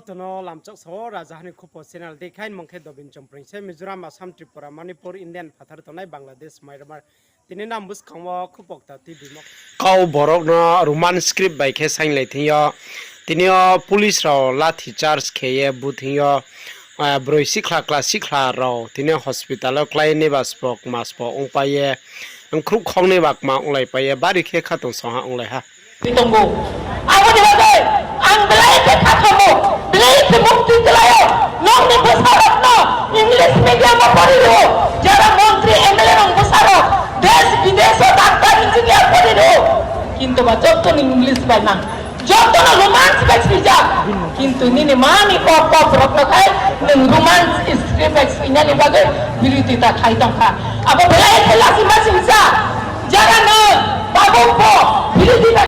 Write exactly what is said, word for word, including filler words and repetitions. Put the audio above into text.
Tono lamchak sao Rajaha ni Khupo channel dei khai mung khe Dobin Chompreng se Mizoram, Assam, Tripura, Manipur, Indian phathar tongnai Bangladesh, Myanmar. Tini nang buskang wo Khupo kta tibimo kau borok no Roman script bai khe sainglai thing yo. Tini yo police rao lathi charge khe ye bu thing yo. Broi sikhla kla sikhla rao tini hospital wo klái ni ba sbo kma sbo ongpai ye, khruh khong ni ba kma onglaipai ye, bari khe khatungsong ha onglai ha. Tongbo. Abo ni bagwi ang belai khe kha kamo, belai khe mukti kwlaio. Nokni bwsarokno English medium o pori rwo, jara montri M L A rok bwsarok desh bidesh o doctor engineer pori rwo. Kintu ba joto ni English bai mang, joto no Romance bai swijak. Kintu nini mani kok kok rokno khai nwng Romance script bai swinani bagwi birodita khai tongkha. Abo belai khe lasi ma swijak. Jara no tabuk bo birodita